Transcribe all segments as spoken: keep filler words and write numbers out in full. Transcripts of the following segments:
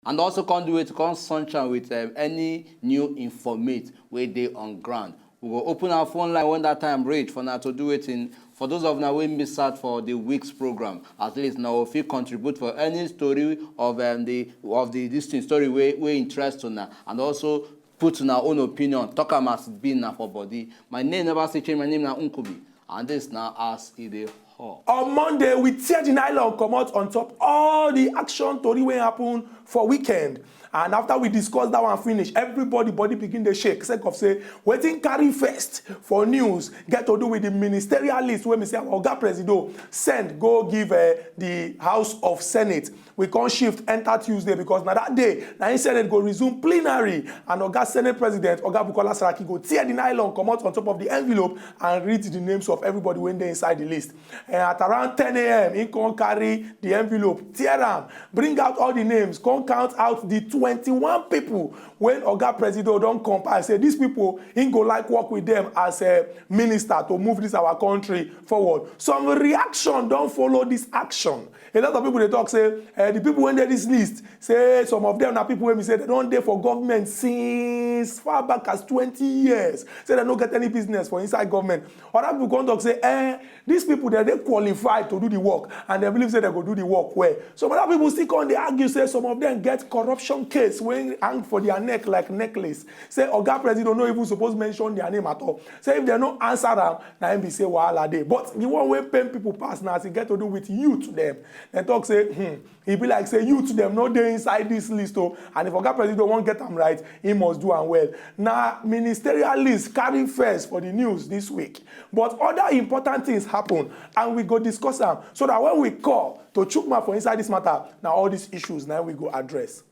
and also come do it, come sunshine with um, any new informate wey dey on ground. We go open our phone line when that time reach for now to do it in. For those of now wey miss out for the week's program, at least now if you contribute for any story of um, the of the this thing story wey wey interest una, and also put una own opinion, talk am as it be na for body. My name never still change. My name na Nkubi, and this now as e dey hot. On Monday, we tear the nylon comot on top all the action tori wey happen for weekend. And after we discuss that one finish, everybody body begin dey shake sake of say wetin carry first for news get to do with the ministerial list wey be say our oga presido send go give uh, the House of Senate. We come shift enter Tuesday because na that day na im Senate go resume plenary, and oga Senate President, oga Bukola Saraki, go tear the nylon comot on top of the envelope and read the names of everybody wey dey inside the list. And at around ten a.m., he come carry the envelope, tear am, bring out all the names, come count out the twenty-one people wey oga presido don compile say these people he go like work with them as a minister to move this our country forward. Some reaction don follow this action. A lot of people dey talk say uh, the people wey dey this list, say some of them na people wey be say they don dey for government since far back as twenty years, say they no get any business for inside government. Other people come talk say eh, these people dem dey qualified to do the work, and dem believe say dem go do the work well. Some other people still come dey argue say some of them get corruption case wey hang for their neck like necklace. Say oga president no even suppose mention their name at all, say if dem no answer am, na im be say wahala dey. But the one wey pain people pass na as e get to do with youth dem. Dem talk say hmm, e be like say youth dem no dey inside this list o, and if oga president wan get am right, he must do am well. Na ministerial list carry first for the news this week, but other important things happen, and we go discuss am so that when we call to chook mouth for inside this matter, na all these issues na we go address.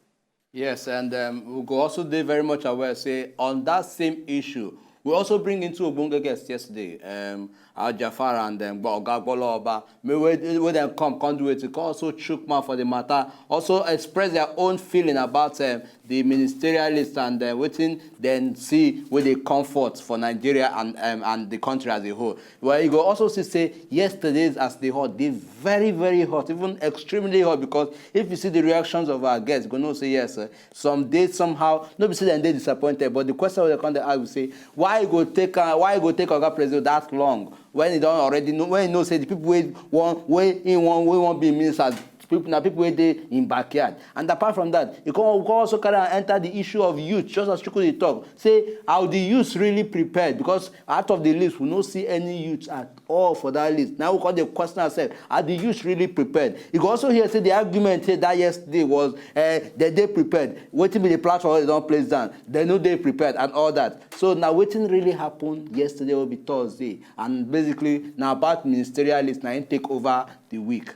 Yes, and um, we go also dey very much aware say on that same issue, we also bring in two ogbonge guests yesterday, um, Al Jafar and um, Oga Gboloba. May we, we then come, come do it, come also chook mouth for the matter, also express their own feeling about um, the ministerial list and uh, wetin dem see wey dey comfort for Nigeria and um, and the country as a whole. Well, you go also see say yesterday's as the hot, dey very very hot, even extremely hot, because if you see the reactions of our guests, you go know say yes, uh, some dey somehow no be say dem dey disappointed, but the question wey dem come dey ask be say why e go take am, why e go take oga president that long when e don already know, when e know say the people wey wan wey im wan wey wan be ministers, people na people wey dey im backyard. And apart from that, e come come also carry am enter the issue of youth, just as Chukwu dey talk say how the youth really prepared, because out of the list we no see any youth at all for that list. Now we come dey question ourselves, are the youth really prepared? You go also hear say the argument say that yesterday was uh, they dey prepared, wetin be the platform wey dem don place down, they no dey prepared and all that. So na wetin really happen yesterday wey be Thursday, and basically na about ministerial list na im take over the week.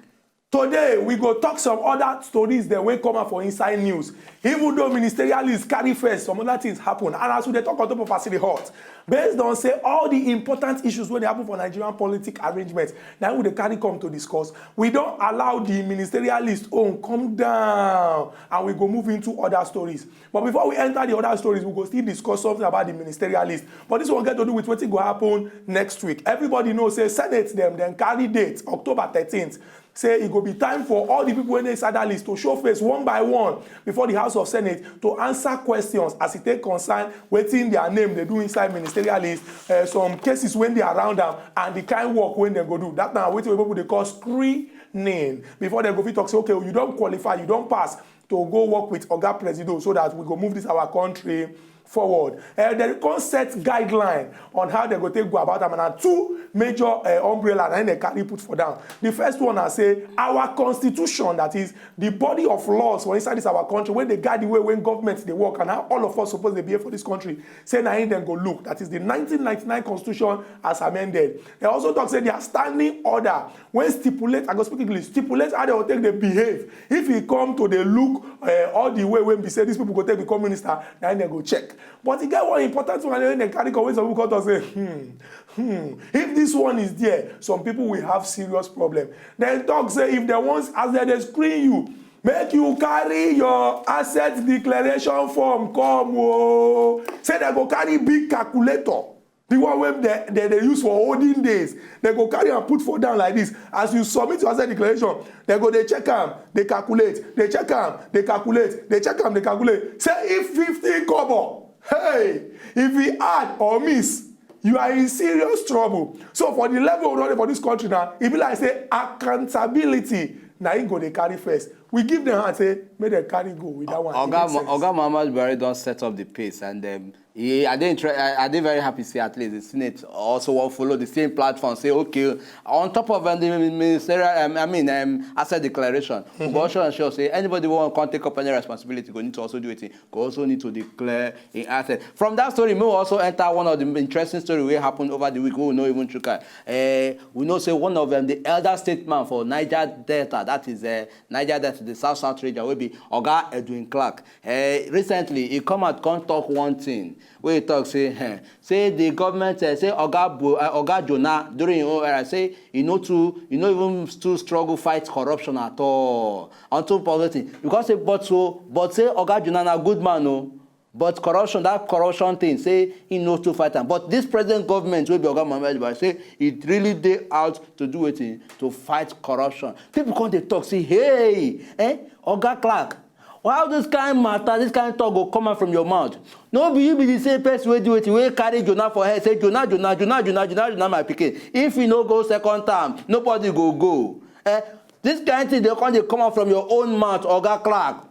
Today we go talk some other stories dem wey come out for inside news. Even though ministerial list carry first, some other things happen, and as we dey talk on top of as e dey hot, based on say all the important issues wey dey happen for Nigerian politic arrangement na we dey carry come to discuss, we don allow the ministerial list own come down, and we go move into other stories. But before we enter the other stories, we go still discuss something about the ministerial list. But this one get to do with wetin go happen next week. Everybody know say Senate dem dem carry date October thirteenth. Say e go be time for all the people wey dey inside that list to show face one by one before the House of Senate to answer questions as e take concern wetin their name dey do inside ministerial list, uh, some cases wey dey around am, and the kind work wey dem go do. That na wetin people dey call screening before dem go fit talk say okay, you don qualify, you don pass to go work with oga presido so that we go move this our country forward. Uh, dem come set guideline on how dem go take go about am, and na two major uh, umbrella na im dem carry put for down. The first one na say our constitution, that is the body of laws for inside this our country wey dey guide the way wey government dey work and how all of us suppose dey behave for this country, say na im dem go look, that is the nineteen ninety-nine constitution as amended. Dem also talk say their standing order wey stipulate, I go speak English, stipulate how dem go take dey behave if e come to dey look uh, all the way wey be say these people go take become minister, na im dem go check. But e get one important one wey dem carry come wey some people come talk say hmm, hmm, if this one is there, some people will have serious problem. Dem talk say if dem wan, as dem dey screen you, make you carry your asset declaration form come o. Say dem go carry big calculator The one wey dem dem dey use for olden days, dem go carry am put for down like this. As you submit your asset declaration, dem go dey check am, dey calculate, dey check am, dey calculate, dey check am, dey calculate. Say if fifty kobo, hey, if e add or miss, you are in serious trouble. So for the level we run for this country now, e be like say accountability na im go dey carry first. We give them hand say make dem carry go with that one. E make sense. Oga Muhammadu Buhari don set up the pace, and um, he, I dey inter- I, I dey very happy say at least the Senate also wan follow the same platform. Say okay, on top of um, the ministerial, um, I mean, um, asset declaration, we go also ensure say anybody wey wan come take up any responsibility go need to also do wetin, go also need to declare im asset. From that story, make we also enter one of the interesting story wey happen over the week wey we no even chook eye. Uh, we know say one of um, the elder statesman for Niger Delta, that is uh, Niger Delta, the South South region, wey be Oga Edwin Clark. Uh, recently, he come out come talk one thing wey he talk say, eh, say the government uh, say Oga Bo, uh, Oga Jonah during him own era say he no too, he no even too struggle fight corruption at all. Until positive, because say but so, but say Oga Jonah na good man o. But corruption, that corruption thing, say he no too fight am. But this present government wey be Oga Muhammadu Buhari say he really dey out to do wetin, to fight corruption. People come dey talk say, hey, eh, Oga Clark, how this kind matter, this kind talk go come out from your mouth? No be you be the same person wey do wetin, wey carry Jonah for head, say Jonah, Jonah, Jonah, Jonah, Jonah, Jonah, my pikin. If you no go second term, nobody go go. Eh, this kind thing dey come dey come out from your own mouth, Oga Clark.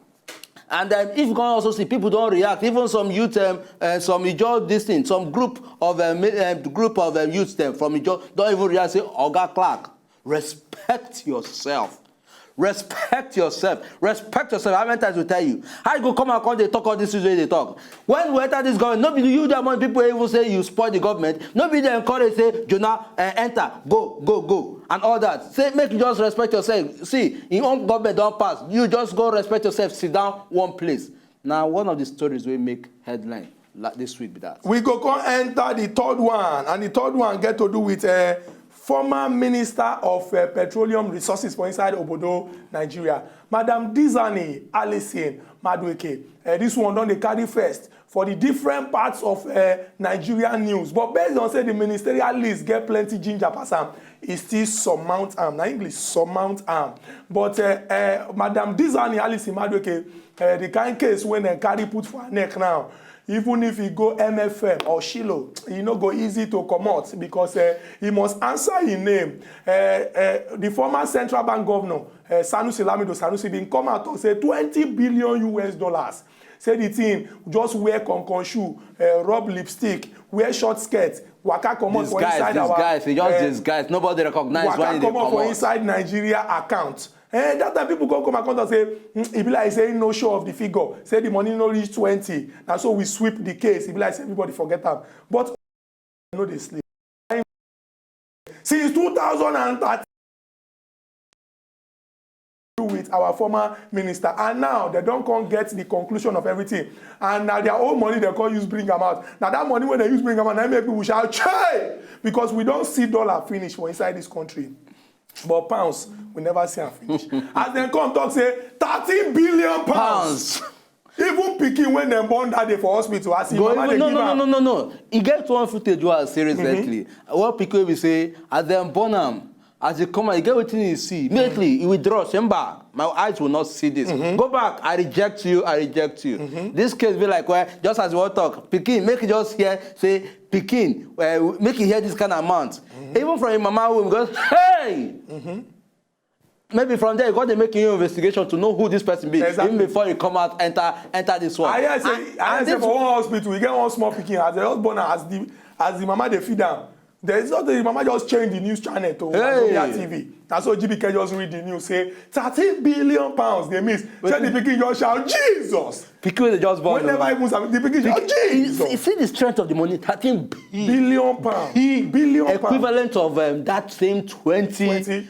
And um, if you can also see, people don react. Even some youth, um, uh, some Ijaw, this thing, some group of um, ma- um, group of um, youth dem from Ijaw don even react say, Oga Clark, respect yourself. Respect yourself. Respect yourself. How many times we tell you? How you go come and come dey talk all these things wey you dey talk? When we enter this government, no be you the amount people even say you spoil the government. No be dem encourage say, Jonah, uh, enter, go, go, go, and all that. Say make you just respect yourself. See, your own government don pass. You just go respect yourself. Sit down one place. Now, one of the stories wey make headline la- this week be that. We go come enter the third one, and the third one get to do with uh, former minister of uh, petroleum resources for inside obodo Nigeria, Madam Dizani Alison Madueke. Uh, this one don dey carry first for the different parts of uh, Nigeria news, but based on say the ministerial list get plenty ginger pass am, e still surmount am. Na English, surmount am. But uh, uh, Madam Dizani Alison Madueke, uh, the kind case wey dem carry put for her neck now, even if e go M F M or Shilo, e no go easy to comot because uh, e must answer im name. Uh, uh, the former central bank governor, uh, Sanusi Lamido Sanusi, bin come out to say twenty billion U S dollars. Say the thing, just wear concon shoe, uh, rub lipstick, wear short skirt, waka comot for inside our disguise. Disguise, he just uh, disguise. Nobody recognize why he dey comot for inside Nigeria account. Eh, that time people come come and come talk say, mm, e be like say no show of the figure. Say the money no reach twenty. Na so we sweep the case. E be like say everybody forget am. But no dey sleep. Since two thousand and thirteen, with our former minister, and now they don come get the conclusion of everything, and na their own money they come use bring am out. Na that money wey they use bring am out na make people shout, "Chai!" Because we don see dollar finish for inside this country, but pounds, we never see am finish. As dem come talk say thirteen billion pounds. Even pikin wey dem born that day for hospital, as im mama dey give am. No, no, no, no, no. E get one footage wey I see recently. One pikin wey be say as dem born am, as e come out, e get wetin e see. Immediately e withdraw, say, "Mba, my eyes will not see this. Go back, I reject you, I reject you." This case be like, well, just as we wan talk, pikin, make e just hear say pikin, uh, make e hear this kind of amount. Even from im mama womb, because, hey! Maybe from there, you got to make your investigation to know who this person be, exactly, even before you come out, enter, enter this one. I hear say, and, I hear say this for one hospital, you get one small pikin, as the husband, as the, as the mama dey feed am, there is not the mama just change the news channel to Wazobia T V. Na so G B K just read the news say thirteen billion pounds dey miss. Say the pikin just shout, "Jesus!" Pikin wey dey just born. Whenever even the pikin shout, "Jesus!" You see the strength of the money, thirteen billion pounds. Billion pounds. Equivalent of um, that same twenty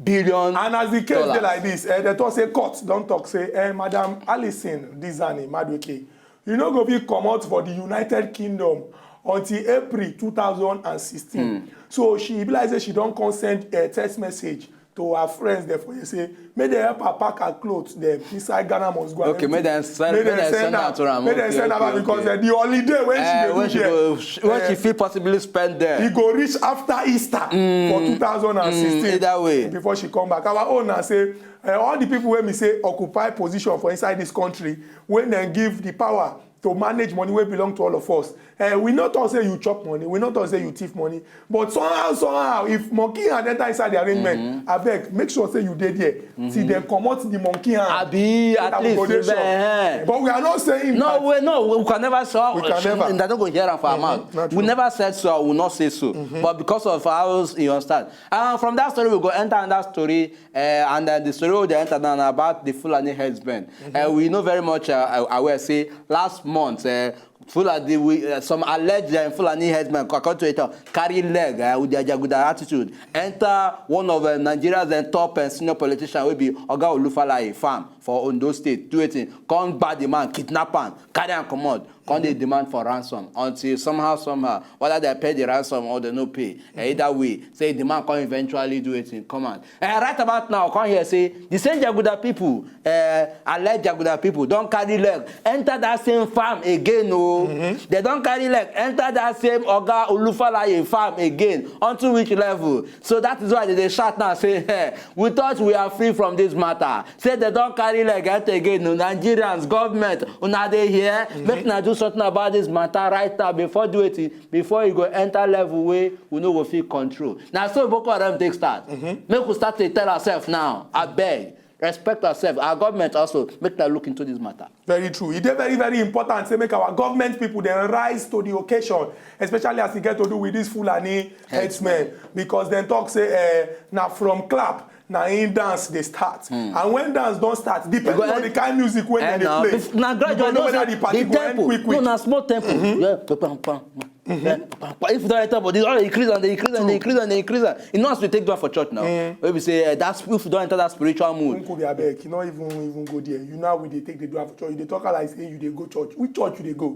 billion. And as the case dey like this, eh, they talk say court don talk say, eh, Madam Alison Dizani Madueke, you no go fit comot for the United Kingdom until April two thousand and sixteen. So she be like say she don come send a text message to her friends dem for here say make dem help her pack her clothes dem inside Ghana must go. Okay, make dem send make dem send am to am. Make dem send am because the holiday wey she dey do there, when she fit possibly spend there, e go reach after Easter for two thousand and sixteen. Either way, before she come back. Our own na say uh, all the people wey be say occupy position for inside this country, when dem give the power to manage money wey belong to all of us. Uh, we no talk say you chop money, we no talk say you thief money, but somehow, somehow, if monkey hand enter inside the arrangement, mm -hmm. abeg make sure say you dey there mm -hmm. till dem comot the monkey hand. Abi so at least we go dey sure. Eh. But we are not saying no, that we, no, we can never saw. We can never. That no go hear am for our mouth. We never said so. I will not say so. Mm -hmm. But because of how you understand, and from that story we go enter another story. Uh, and uh, the story wey dey enter now na about the Fulani herdsmen. Mm -hmm. Uh, we know very much uh, aware say last month uh, Fulani, we, uh, some alleged uh, Fulani herdsmen, according to it, uh, carry leg uh, with their jaguda attitude, enter one of uh, Nigeria's uh, top and senior politician wey be Oga Olufalaye farm for Ondo State. Do wetin? Come gba the man, kidnap am, carry am comot. Come dey demand for ransom until somehow, somehow, whether they pay the ransom or they no pay. Eh, either way, say the man come eventually do wetin come out. Eh, right about now, come here say the same Jaguda people, eh, alleged Jaguda people, don carry leg enter that same farm again. Oh, they don carry leg enter that same Oga Olufalaye farm again. Unto which level? So that is why they dey shout now say, eh, we thought we are free from this matter. Say they don carry leg out again. No, Nigerians, government, una dey here. Mm -hmm. Make una do something about this matter right now before do it, before e go enter level wey we no go fit control. Na so Boko Haram take start. Mm -hmm. Make we start to tell ourselves now. Abeg, respect ourselves. Our government also make una look into this matter. Very true. E dey very, very important say make our government people dem rise to the occasion, especially as e get to do with this Fulani herdsmen, because dem talk say eh, na from clap na im dance dey start. Mm. And when dance don start, depending on the kind music wey dem dey play, na gradual, you go know whether the party go end quick quick. No, na small tempo. Mm -hmm. Yeah, pam, pam. Mm-hmm. If you don enter body, all increase and dey increase and dey increase and dey increase. You know as we take do am for church now. Mm. Wey be say uh, that if you don enter that spiritual mood. Nkubi abeg, you no even even go there. You know how we dey take dey do am for church. You dey talk like say you dey go church. Which church you dey go?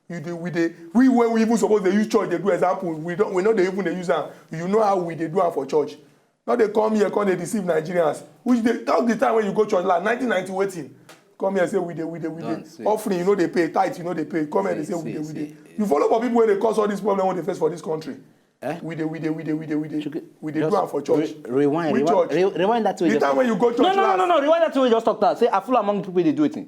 You dey we dey we wey we even suppose dey use church dey do example. We don we no dey even dey use am. You know how we dey do am for church. No dey come here come dey deceive Nigerians. Which dey talk the time when you go church last nineteen ninety wetin? Come here say we dey we dey we dey offering you no dey pay, tithe you no dey pay. Come here dey say we dey we dey. You follow for people wey dey cause all this problem wey dey face for this country. Eh? We dey we dey we dey we dey we dey we dey do am for church. Rewind, rewind, rewind that way. The time when you go church last. No, no, no, no, rewind that way. Just talk that. Say I follow among people wey dey do wetin.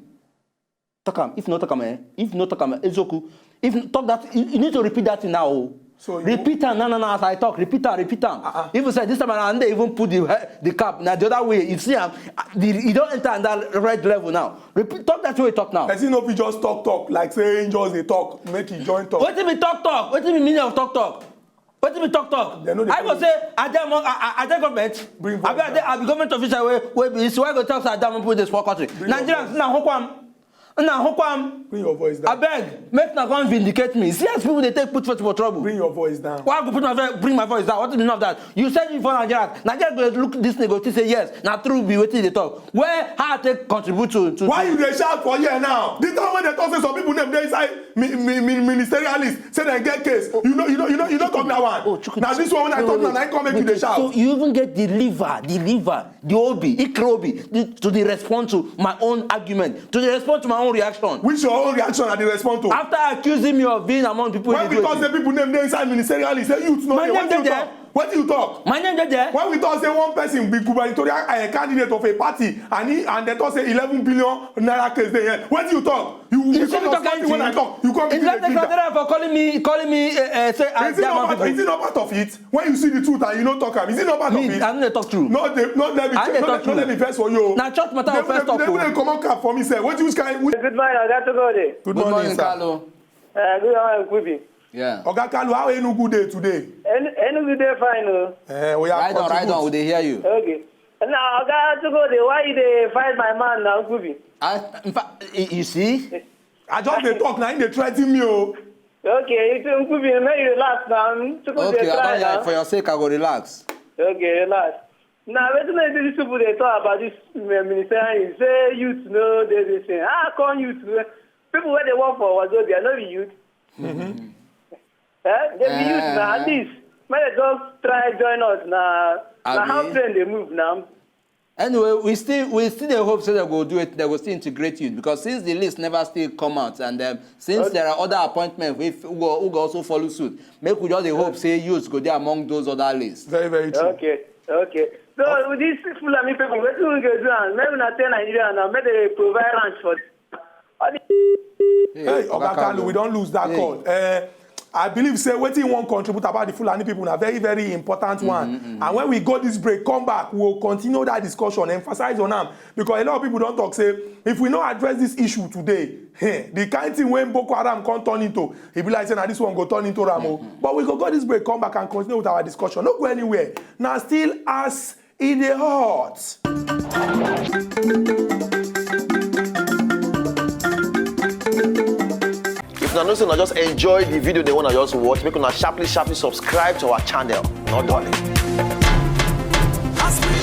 Talk am. If not talk am, eh? If not talk am, eh? Ezoku. If talk that, you, you need to repeat that thing now. Oh. So you repeat am now, now, now, as I talk, repeat am, repeat am. Uh-uh. Even say this time around, they even put the eh, the cap. Now the other way, you see am, the, you don't enter that red level now. Repeat, talk that way, talk now. Person no fit just talk talk like say angels dey talk, make e join talk. Wetin be talk talk? Wetin be meaning of talk talk? Wetin be talk talk? I go say I dey among I, I, I dey government. Bring voice down. I be government official wey wey be so I go talk say I dey among people dey spoil country. Nigerians na hook am. Una hook am. Bring your voice down. Abeg, make una come vindicate me. See as people dey take put face for trouble. Bring your voice down. Why I go put my voice, bring my voice down? What do you know of that? You said me for Nigeria. Nigeria go look this thing go think say yes, na true be wetin dey talk. Where how I take contribute to to. Why you dey shout for here now? The time when they talk say some people name dey inside mi mi mi ministerialist say dem get case. You know you know you know you know talk that one. Oh, Chuku, na this one when I talk now na come make you dey shout. So you even get the liver, the liver. The obi, Ikrobi, the, to the respond to my own argument, to the respond to my own reaction. Which your own reaction I dey respond to? After accusing me of being among people when we talk say people name dey inside ministerial, he say youth no dey. Wetin you talk? Wetin you talk? My name dey there. When we talk say one person be gubernatorial uh, candidate of a party and he and they talk say eleven billion naira case dey here. Wetin you talk? You you come talk anything. When I talk, you come begin dey drink am. For calling me, calling me, uh, uh, say I dey among people. Is it not part of it? When you see the truth and you no talk am, is it not part of it? Me, I no dey talk true. No dey no let me no let me vex for you o. Na church matter I first talk o. Dem dey comot cap for me sef. Wetin which kind which. Good morning, Oga Tugode. Good morning, sir. Good morning, Kalu. Uh, good morning, Kubi. Yeah. Oga Kalu, how Enugu dey today? En Enugu dey fine o. Eh, oya contribute. Ride on, ride on, we dey hear you. Okay. Now, Oga Tugode, why you dey fight my man now, Kubi? I, in fact, you see? I just dey talk, na him dey threaten me o. Okay, it's Nkubi, make you relax now. Okay, I don hear it. For your sake, I go relax. Okay, relax. Now, wetin make these people dey talk about this uh, ministerial is say youth no dey this thing. How come youth no? People wey dey work for Wazobia no be youth. Mm-hmm. Eh? They be youth na at least. Make dem just try join us na. Na how Abi? Train dey move now. Anyway, we still we still dey hope say dem go do it, dem go still integrate you, because since the list never still come out, and um, since there are other appointments wey f- who go, who go also follow suit, make we just dey hope say youths go dey among those other lists. Very, very true. Okay, okay. So with these Fulani people, wetin we go do am? Make una tell Nigeria now, make dem provide ranch for all the Hey, Oga Kalu, we don lose that Hey. call. Uh, I believe say wetin you wan contribute about the Fulani people na very, very important one. And when we go this break, come back, we will continue that discussion, emphasize on am, because a lot of people don talk say if we no address this issue today, hey, the kind thing wey Boko Haram come turn into, e be like say na this one go turn into am o. But we go go this break, come back and continue with our discussion. No go anywhere. Na still as e dey hot. If una know say una just enjoy the video dem wey una just watch, make una sharply sharply subscribe to our channel. No dulling. As we